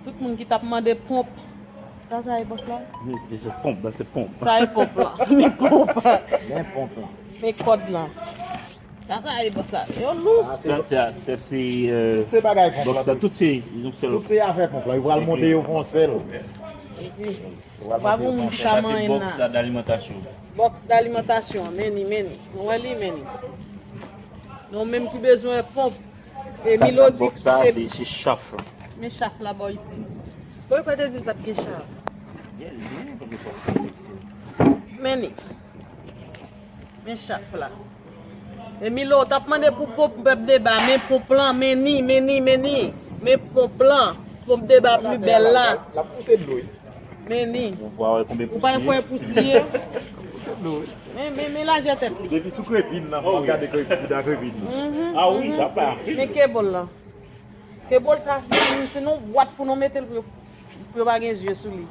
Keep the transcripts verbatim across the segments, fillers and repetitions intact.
Tout moun ki t ap mande ponp. Sa, sa e bòs la? Se ponp, la se ponp. Sa e ponp la. Men ponp. Men ponp lan. Men kòd lan. Sa, sa e bòs la. Yo lou. Sa, se, se, se, euh, Se bagay ponp bòks lan. Sa, tout se, ils ont fait Tout se afè ponp lan. Yo pral monte yo fè yon sèl. Pa pou moun ki ka manyen Bòks la. Sa d'alimentation. Bòks d'alimentation. Men ni, men ni. Nou wè li, men ni. Nou menm ki bezwen ponp. E Milo di. Bòks sa, se, se chaf la. Men chaf la bò isi. Bon, yo pa te di l pa t gen chaf. Men ni. Men chaf la. E Milo, w t ap mande pou ponp pèp deba, men ponp lan, men ni, men ni, men ni. Men ponp lan, ponp deba pli bèl la. L ap pouse dlo wi. Men ni. Ou pa wè konbyen Ou pa pous li kwè ye? Pous li ye? Pouse dlo wi. Men, men, men lajè tèt li. Depi sou krepin nan, w ap gade krepin, bouda krepin nan. Mhm, Ah wi, mhm. Sa pa anpil. Men kebòl lan. Kebòl sa, se nou bwat pou nou mete l pou yo, pou yo pa gen zye sou li.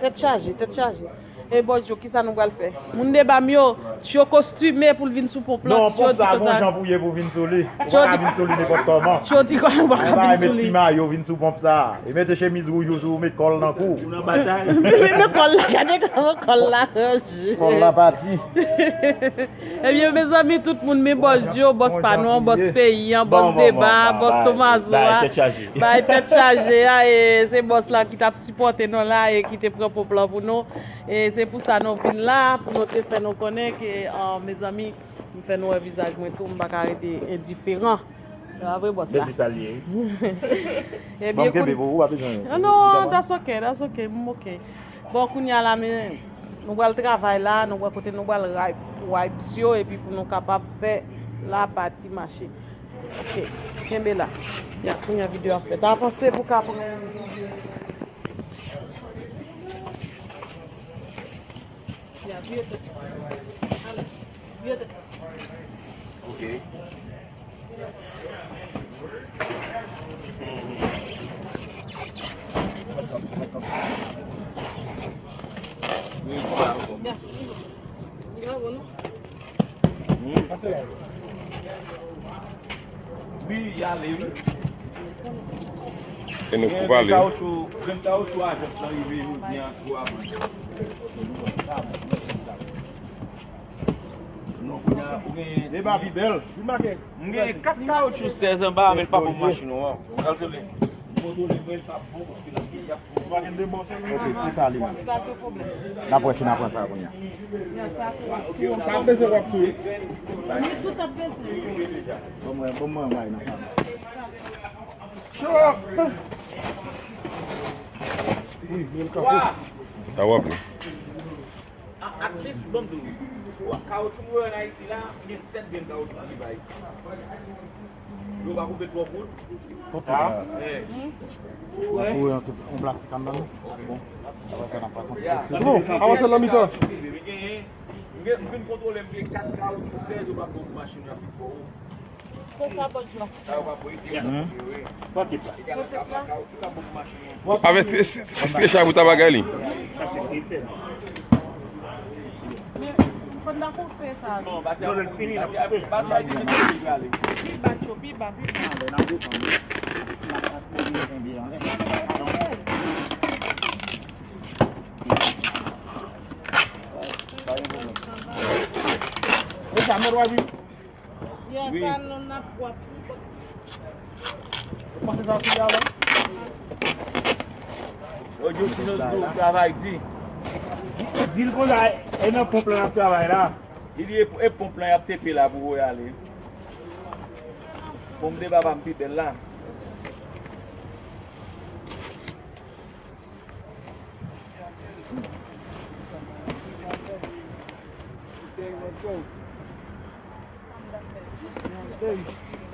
Tèt chaje, tèt chaje. E bòs yo, kisa nou pral fè? Moun deba m yo, Tyo kostime pou l vin sou ponp lan. Non, Tyo ponp di sa konsa. Gon jan pou ye pou vin sou li. Ou Tyo pa ka di- vin sou li nenpòt kòman. Tyo di konsa, ou pa ka Ou pa vin met sou ti li. Mayo vin sou ponp sa. E mete chemiz wouj ou sou, ou met kòl nan kou. Ou nan batay. Men kòl la, gade kòman kòl la ranje. Kòl la pati. Ebyen, mezanmi, tout moun, men bòs yo, bòs pa nou an, bòs peyi an, bòs Bon, bon, deba, bon, bòs bon, Tomazo bay, a. Tèt chaje. Bay tèt chaje a, e se bòs la ki t ap sipòte nou la e ki te pran ponp lan pou nou. E se pou sa nou vin la, pou nou te fè nou konnen ke, ah, mezanmi, m fè nou wè vizaj mwen tou, m pa ka rete endiferan. Se pa vre, bòs la? Men se sa l ye. Ebyen, Ban m kenbe koun- pou ou, w ap bezwen. Non, non, that's okay, that's okay, m okay. Bon, kounye a la, men, nou pral travay la, nou pral kote nou pral wipe, wipes yo, epi pou nou kapab fè la pati mache. Ok, kenbe la. Ya, kounye a videyo ap fèt. Avanse pou ka pran. Ya, vire tèt. Ale, vire tèt. Ok. Li la bon, non? Wi, y ale, wi. E nou kou pale. Grenn kawotchou, grenn kawotchou ajans lan rive jodi a twa mil. Non, kounye a, ou gen Deba pi bèl. M gen kat kawotchou sèz anba a, men l pa bon machin ou an. Ou pral tande. M kontwole mwen, l pa bon, paske l ap gen, y ap Ok, se sa li menm. N ap wè si n ap pran sa kounye a. Ya, sa tou. Sa ap bezwen w ap tou wi. Li tout ap bezwen. Bon mwen, bon mwen, mwen nan sa. Wa! Sa w ap li. A- At least, ban m di w, kawotchou mwen wè an Ayiti la, gen sèt grenn kawotchou ki bay. Yo pa koupe twòp wout. Konpli sa. Eh. N ap foure yon tout yon plastik anndan li. Bon. Apre sa n ap pase. Ya. Non, avanse nan mitan. M gen, m gen, m vin kontwole, m gen kat kawotchou sèz, yo pa bon pou machin rapid pou ou. Konsa, bòs yo. Sa yo pa pou ede. Mhm. Pòte pa. Kawotchou pa bon pou machin. Avèk stre- stre- stretch la pou ta bagay li. Men, fò n ta koupe sa. Non, batya fini, batya batya di se li prale. Pi ba, tyo, pi ba, pi ba. E sa, mèt wè wi. Ya, sa nou n ap wap. Ou panse sa fini alò? Yo di w si nou nou travay di. Di l konsa, e nan ponp lan ap travay la. Li di e e ponp lan y ap tepe la pou voye ale. Ponp de baba m pi bèl la.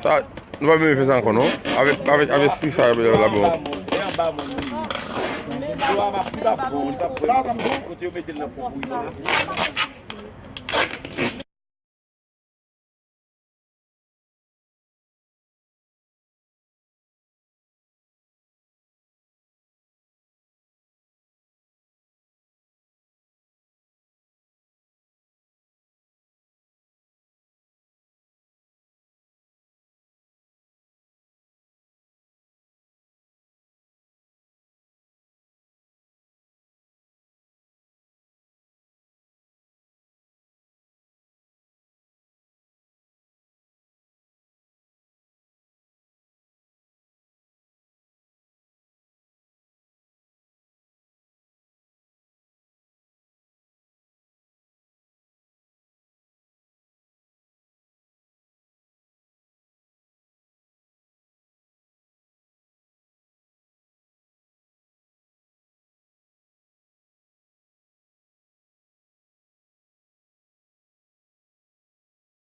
Sa, nou pa bezwen fè sa ankò non. Avèk avèk avèk strik sa la bon. E anba moun li. Yo a pa pi pa bon, li pa bon. Kote yo mete l nan pou bouyi la.